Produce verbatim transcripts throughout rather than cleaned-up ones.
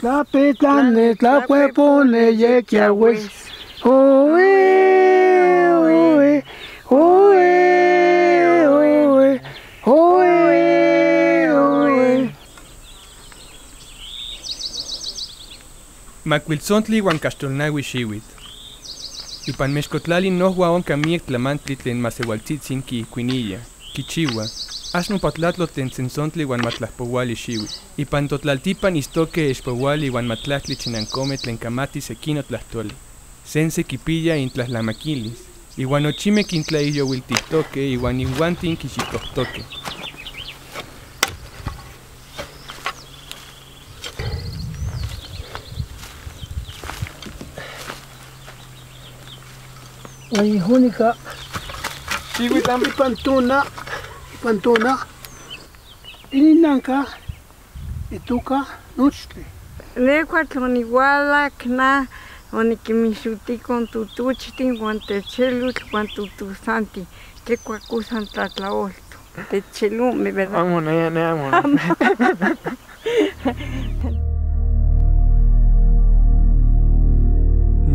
Tlapetlane, tlakuepone, yekia wes. Oe, oe, oe, oe, oe, oe. Makuiltsontli huan kaxtolnahui xiuitl. Ipan Mexkotlali nohua onka miek tlamantli tlen maseualtsitsin kiikuiniya, kichihua. Ax mopatlatlo tlen sentsontli huan matlahpouali xiuitl. Ipan totlaltipan istoke expouali huan matlahtli chinankome tlen kamati sekin otlahtoli. Sense kipiya intlahlamakilis, ihuan nochime kintlaihyouiltihtoke ihuan inhuantin kixitohtoke. Uai, ihunika. Ipan tona, ipan tona. Ininanka, itoka, nochtli. Nehua tlonihualak na, onikinmixotiko tutuchtin huan techelutl huan tutusantin, tlekua kusan tlatlaolto. Techelumi, ¿verdad? Amo, ne, ne, amo.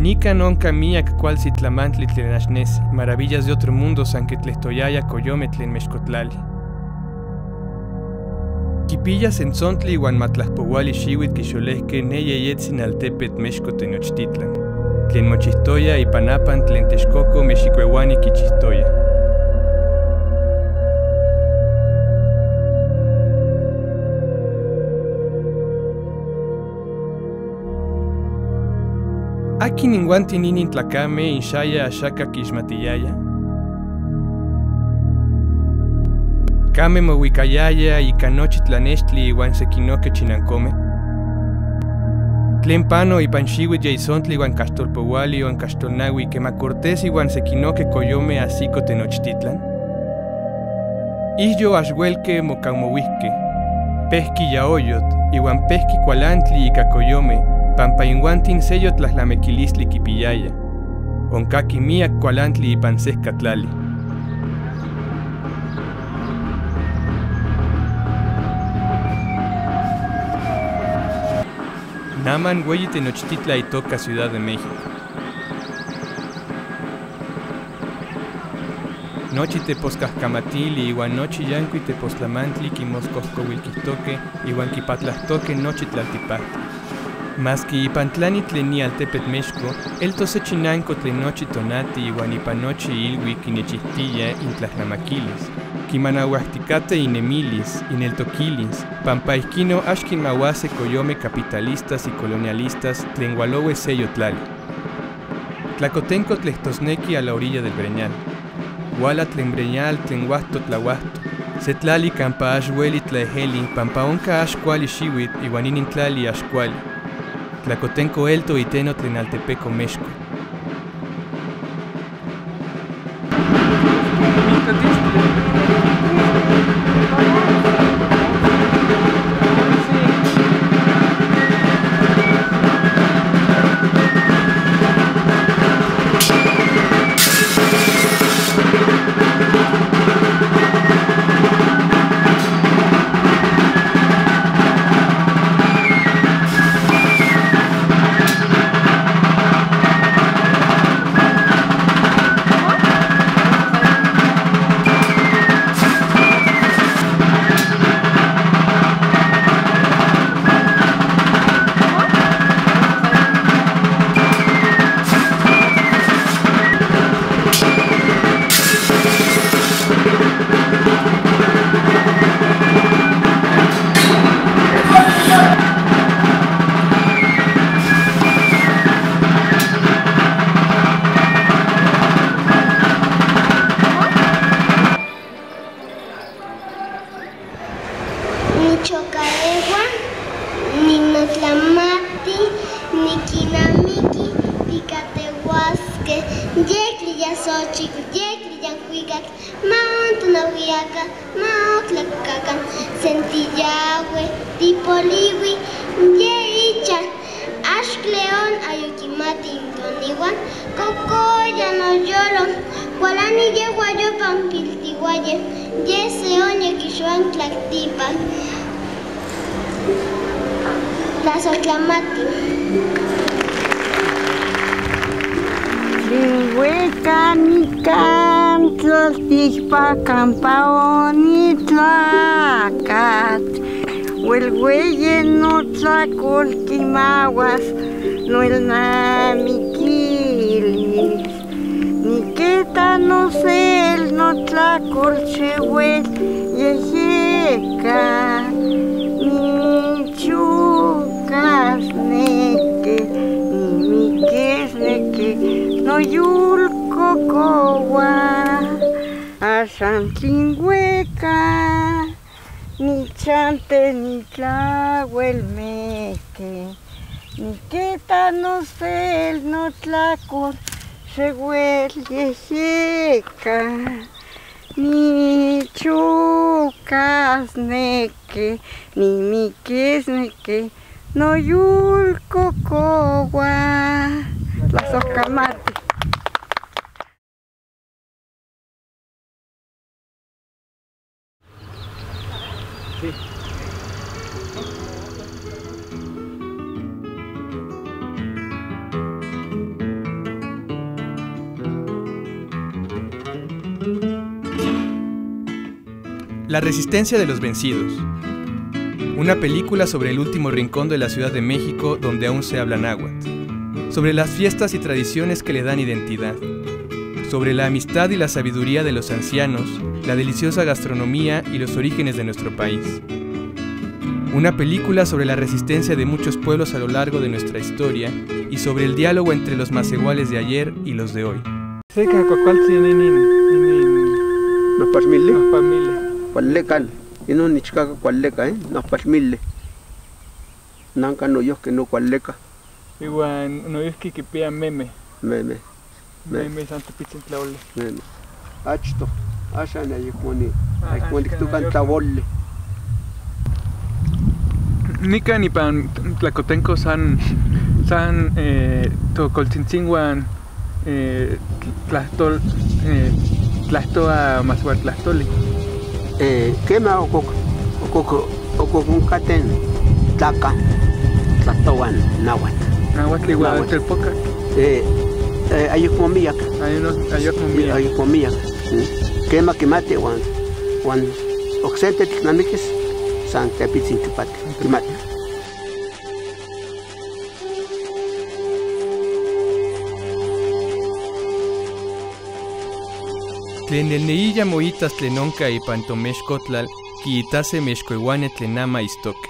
Nikan onka miak kualsi tlamantli tlen ash nesi, maravillas de otro mundo san kitlehtoyaya koyome tlen Mexkotlali. Kipiya sentsontli huan matlahpouali xiuitl kixolehke ne yeyetsin altepetl Mexko Tenochtitlan, tlen mochihtoya ipan apan tlen texkoko mexikueuani kichihtoya. Akin inhuantin inin tlakame inshaya ashaka kixmatiyaya? Kame mohuikayaya ika nochi tlaneshtli ihuan sekinoke chinankome? Tlen pano ipan xiuitl yeisontli huan kaxtolpouali huan kaxtolnahui kema Cortés ihuan sekinoke koyome ahsiko Tenochtitlan? Ihyo ash huelke mokamohuihke. Pejki yaoyotl, ihuan pejki kualantli ika koyome, pampa inhuantin seyo tlahllamekilistli kipiyaya. Onkaki miak kualantli ipan sehka tlali. Naman hueyi tenochtitlan itoka Ciudad de México. Nochi teposkajkamatili ihuan nochi yankuik tepostlamantli kinmoskojkouilkijtoke ihuan kipatlajtoke nochi tlaltipaktli. Maski ipan tlani tlen ni altepetl Mexko, eltos se chinanko tlen nochi tonati ihuan ipan nochi ilhuik kinechijtiya intlahlamakilis. Kimanahuajtikate inemilis, ineltokilis, pampa ijkino ash kinmahuase koyome kapitalistas y kolonialistas tlen hualoue seyo tlali. Tlakotenko tlejtosneki a la orilla del Breñal. Huala tlen Breñal tlen huajto tlahuajto. Se tlali kampa ash hueli tlaeheli pampa onka ash kuali xiuitl ihuan inin tlali ash kuali. Tlakotenko elto iteno tlen altepeko Mexko. Nichokaehua, ninotlamati, nikinamiki tikatehuaske, yekli ya Xochitl, yekli ya Huikatl, ma ontonahuiaka, ma oklakakan, sentiyahue, tipolihui, ye icha, ax kleon ayu kimati tonihuan, kokoya noyolo, kualani yehua yopampiltihuaye, ye seonya kixuan tlaktipan. Tlasojkamati. Tlin hueika nikan tlaltikpakam paon nitlakat. Huel hueye notlakol kimahuas noelnamikilis. Nikita nosel notlakol seuel yehyeka. Nichokas neke, nimikis neke, noyul kokoua. Asan tlin hueka, nichante nitlahuel meke. Nikita nosel notlakol seuel yehyeka. Nichokas neke, nimikis neke, noyul kokoua. Tlasojkamati. La resistencia de los vencidos. Una película sobre el último rincón de la Ciudad de México donde aún se habla náhuatl. Sobre las fiestas y tradiciones que le dan identidad. Sobre la amistad y la sabiduría de los ancianos, la deliciosa gastronomía y los orígenes de nuestro país. Una película sobre la resistencia de muchos pueblos a lo largo de nuestra historia y sobre el diálogo entre los masehuales de ayer y los de hoy. Seka kuakualtsin inin, inin. Nojpalmili. Nojpalmili. Kualekan. Inin nichkaka kualekan, eh. Nojpalmili. Nanka noyojki no kualekan. Ihuan noyojki kipia meme. Meme. Meme. Meme san tepitzin tlaoli. Meme. Achto. Ashan ayekmo ni, ah, ayekmo niktukan tlaoli. Nikan ipan Tlakotenko san, san, eh, tokoltsintsin huan eh, tl-, tlahtol-, eh, tlahtoa mas hual tlahtoli. Eh, kema okok, okok, okok onkaten tlaka, tlahtohuan nahuatl. Nahuatl igual telpokak. Eh, eh, ayekmo miak. Ayekmo, ayekmo miak. Ayekmo miak. Mm. Kema kimati huan, huan okse tetl namikis, san tepitzin tlapati. Kimati. Tlen nenneiya moitas tlen onka ipan tomexkotlal, kiitase mexkoehuane tlen nama istoke.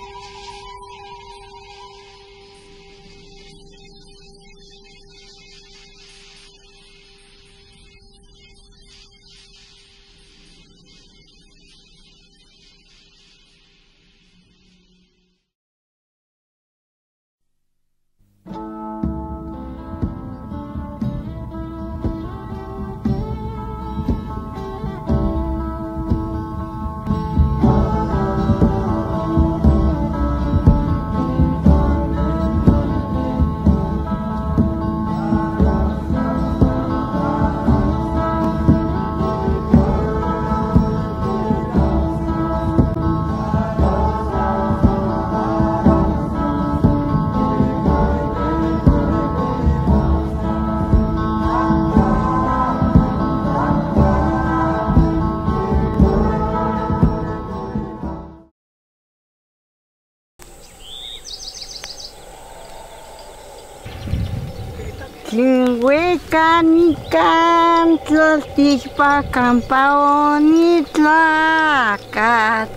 Tlin hueka nikan tlaltikpakam paon nitlakat.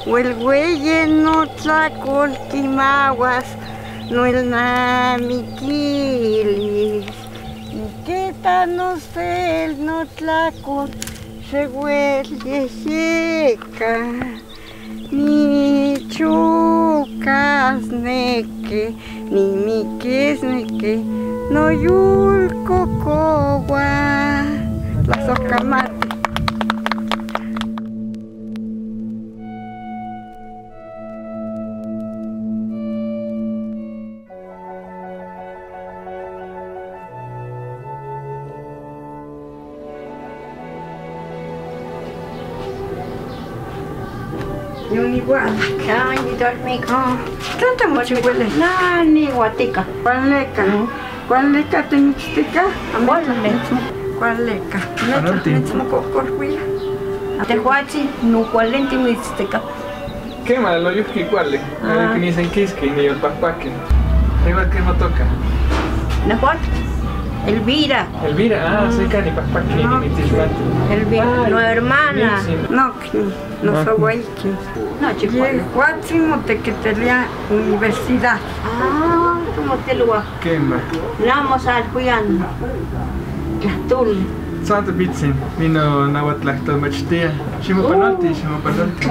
Huel hueye notlakol kimahuas noelnamikilis. Nikita nosel notlakol seuel yehyeka. Nichokas neke, nimikis neke, noyul kokoua. Tlasojkamati. Yuni Guala. Ay, ni dormi, ah. Tanta muchi Guala. Nani Guatika. Gualeca. Mm. Gualeca, te Mixteca. Gualeca. Gualeca. Anunti. Mitsmo kokorhuia. Te Guatsi, no Gualenti Mixteca. Kema lo yuki Guale. Ah. Kini sen kiski, ni yolpakpaki. Igual que no toca. Nahuatl. Elvira. Elvira, ah, soy Cani Pakpaki, no. Ni Tishmati. Elvira, ah, no, hermana. Mixi. No, no soy Guaiki. No, chico. Ye Guatsi mo te que te lea universidad. Ah, como te lo va. Kema. Namo sal huian. Tlatul. Santo Bitsin, mino nahuatl tlahtomachtia. Ximopanolti, ximopanolti.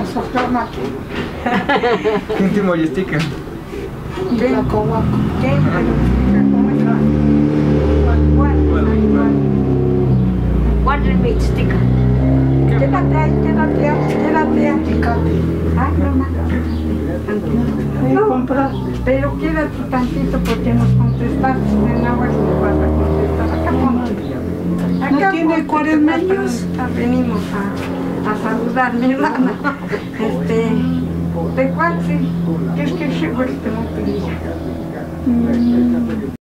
Ken timoyestika? Ken? Ken? Kual, kual. Kual remitstika. Quédate ahí, quédate ahí, quédate ahí. Ay, no, no. No, pero quédate tantito porque nos contestaste de náhuatl, nos vas a contestar. Acá ponte. Acá ponte, cuarenta años. Venimos a, a saludar, mi hermana. Este, de Guatsi, ¿qué es que se vuelve? Mm.